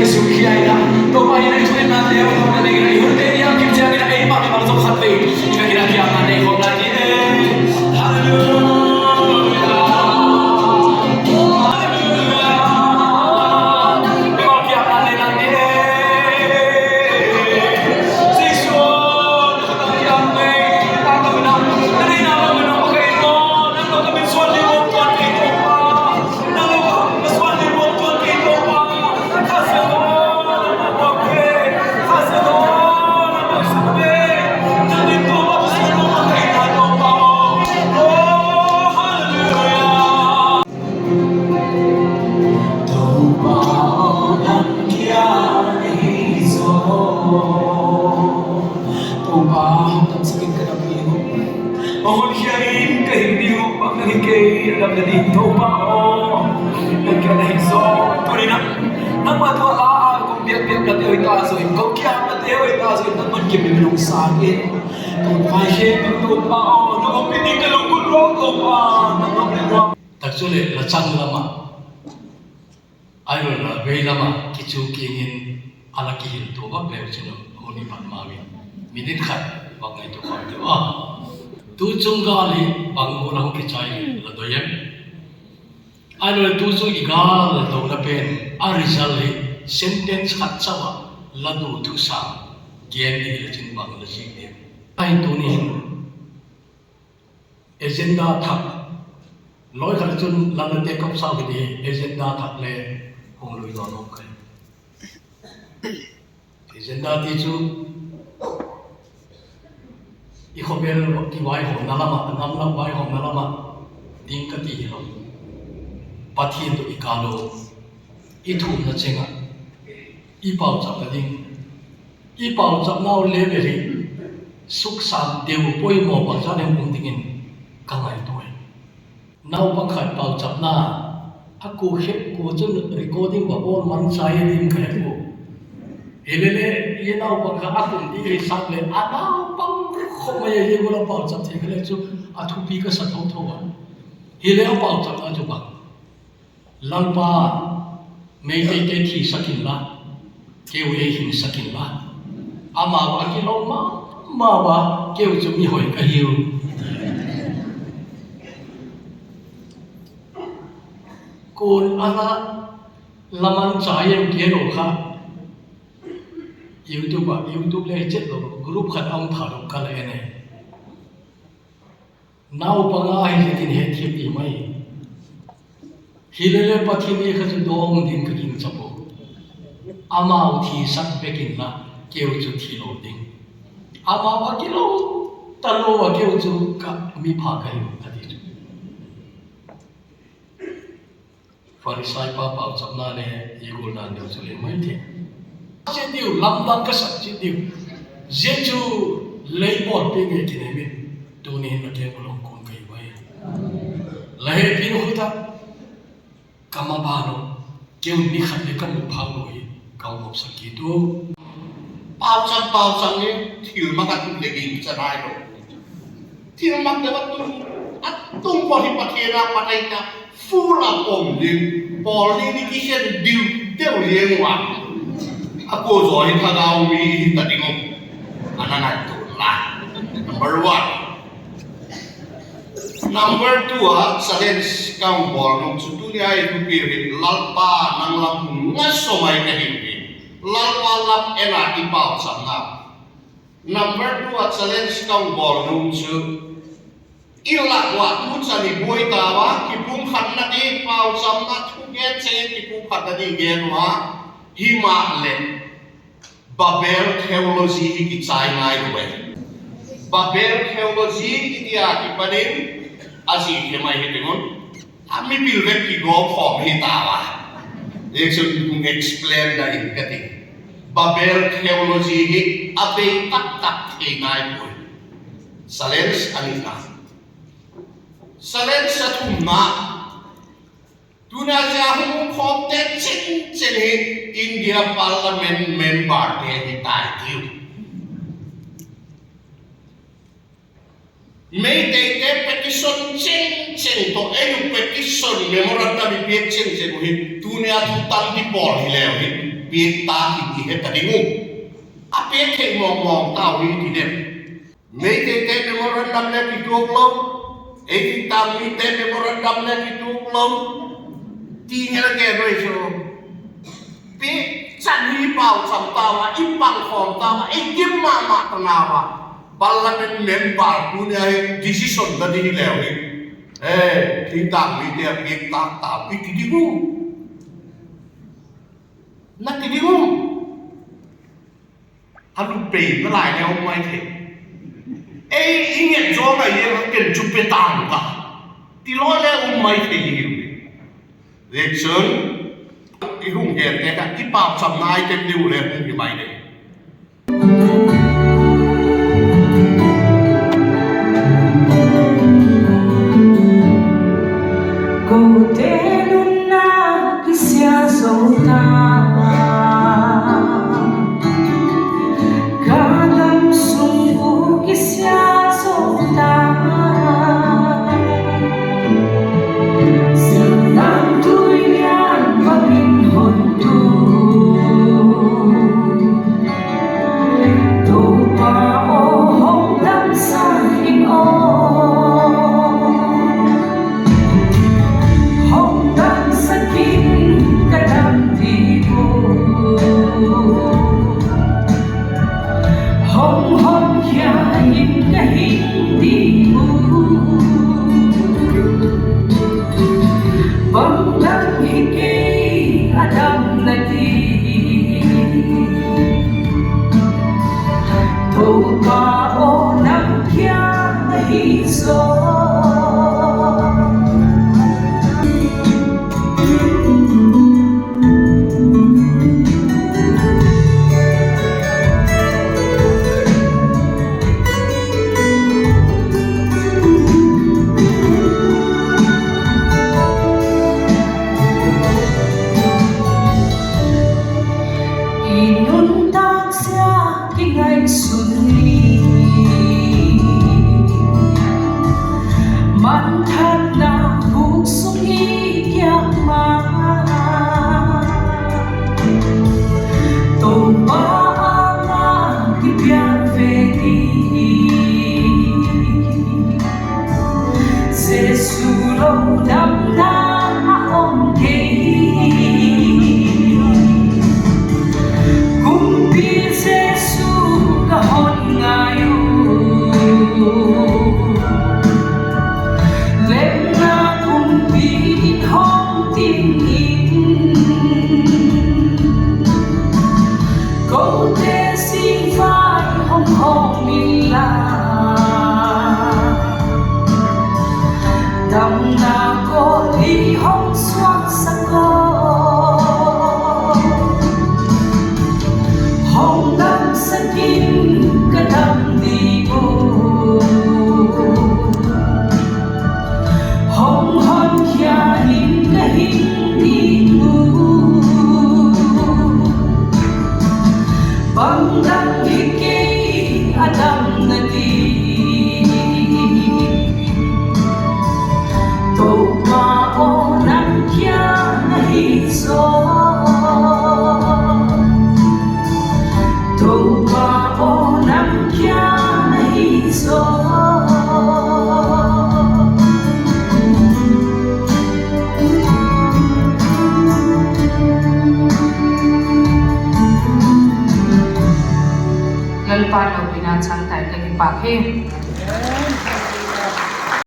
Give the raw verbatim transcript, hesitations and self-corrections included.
Sukhiaina, Toupa in ei thugenna te a hung na nei in, ei hun te ni a kim chiang in, ei ma ki bang zo khat vei, ka kina kiang a nei khawm lai ni e. Hallelujah. Hallelujah. Ei ma kiang a nei lai ni e. Jesu, na kiang nei, na kiang na, na nei na, na kiang na, ka kei to, na kiang ka min suan ni ko, tuan kei to pa. Toupa, tam sikin ka dam hi u. A hun khia in ka hing diu, bang na hi kei, a dam na ding Toupa aw. Ka na hi zo, tuni na. Nangma tua la a, kong biak biak na te oi ta zo in, kong kia na te oi ta zo in, nangman kim mi nung sa in. Toupa he, Toupa aw, na kong pi ding ka lung kun lo, Toupa, na kong pi lo. Tak chu le, la chang lam ah. Ahiloleh la vei lam ah kichu kiang in a la kihil tua vak leu chin u, hun i mat ma in. Minute khat bang ngaitua khawm tiu a. Tu chung gâl hi bang gual a hung kichai le la doi em? Ahiloleh tu chung i gâl dona pen a result hi sentence khat chau ah la du thusam gen i hile chin bang la zi em? Ahi tuni hin agenda thak, loi khat chun lam le te kop sau kiti, agenda thak le hung lui dawn um kai. Agenda ti chu i khawvel kivaihawmna lam ah, a nam lam vaihawmna lam ah ding ka ti hilo. Pathian tawh i kâl u, i thumna cheng ah i pauchapna ding, i pauchapnau le bel hi suksâng deu poimaw bangzat hem um dingin ka ngaitua hi. Naupang khat pauchapna a kua khep kua chun recording va bawl man chai ding ka he pua. Hilele, i naupang khat a kum ti hi sap leh a naupang khawp mai a, hi gual a pauchap thei kha le chu a thupi ka sa tho tho a. Hile a pauchapna chu bang, Lalpa, Meiteite thisak inla, keu ei hinsak inla, amau a kilo ma ma ua, keu chu mihoi ka hiu. Kuan a la, la man chai em kei lo kha. YouTube ah, YouTube le chet lo, group khat a hung tha lo ka la en ai. Naupang ahi ziakin hetthiam i mai. Hilele Pathian i kha chu dawng ding ka gingcha pua. Amau thisak bek inla, keu chu thi lo ding. Amau a kilo talo a keu chu ka mipha ka hiu a ti chu. Pharisaipa pauchapna le i gual dan deu chu le mai thei. Chiat diu, lamdang ka sak chiat diu. Zia chu lei bawlpi nge kinei min. Tuni hin la keng u long kun ka hi mai. La hepi nu khuta. Ka ma ba lo. Keu ni khat le ka mu phau lo hi. Ka u mop sak kit u. Pauchap, pauchap ni thil mak a tung le ging cha nai lo. Thil mak deu a tung, a tung pawl hi Pathian a pat ahi ta, full a pom ding, pawl ni ni kikhen ding, deu liang ua. A kua zaw hi thagau mi hi ta ding um. A na ngaitua la. Number one. Number two a challenge ka hung bawl nuam chu tuni a i thupi hi Lalpa nang lam hung ngasaw mai ka hi hi. Lalpa lam en a i pauchapna. Number two a challenge ka hung bawl nuam chu i lak ua tu chan i buai ta ua, kipumkhatna di pauchapna thugen chei kipumkhatna di gen ua, himaleh Babel theology hi kichai ngai lo e. Babel theology i ti a kipan in a zi khe mai hi ding un. A mipil vek kigawm khawm hi ta ua. Explain, explain da in ka ti. Babel theology hi a bei tak tak thei nai puai. Challenge a nina. Challenge a thumna. Tuna zia hung khawmte chenchen hi India Parliament memberte hi tai tiu. Meiteite petition chengcheng tawh, ei u petition memorandum i piak chengcheng uh hi, tuni a thu tampi pawl hi leu hi. Piak ta hi ti he ta ding uh. A piak thei mawng mawng tau hi ti dem. Meiteite memorandum le kituak lo, ei thingtâng mite memorandum le kituak lo, ti nge la gen ui chu. Piak chan hi paucham tau a, i pangkhawm tau a, i gim ma ma ta nau a. Parliament member tuni a hi decision la di hi leu hi. E, thingtâng mite a piak tâk tau i ti ding uh. Na ti ding uh. A lu pei nalai le um mai thei. Ei i nget zaw ngai e, ken chu pe tang ka ti lo le um mai thei hi. Ziakchun, i hung gente kha i paucham nai ken diu le hung hi mai le. Kote nunna kisia zo ta, ka gam sung u kisia zo ta. Sinam tui lian bangin hon tu, Toupa aw, hong damsak in aw, hong damsak in ka dam ding uh, hong honkhia in ka hing ding uh. Bang dang hi kei a damna ding, Toupa aw, nang kiang ahi zaw. I nuntak zia kingaisun ni, manthatna khuk sung i kiak ma, Toupa âng ah kipiak ve ding, Jesu lo damna a um kei hi. Kumpi Jesu ka hon ngai u, lemna kumpi in hong tin in, kote singvai hong khawm inla, damna kawtli hong suaksak aw, hong damsak in ka dam ding uh, hong honkhia in ka hing ding uh. Bang dang hi kei a damna ding, Toupa aw, nang kiang ahi zaw. Toupa aw, nang kiang ahi zaw. Lalpa lopina chang tai, ka kipâk hi.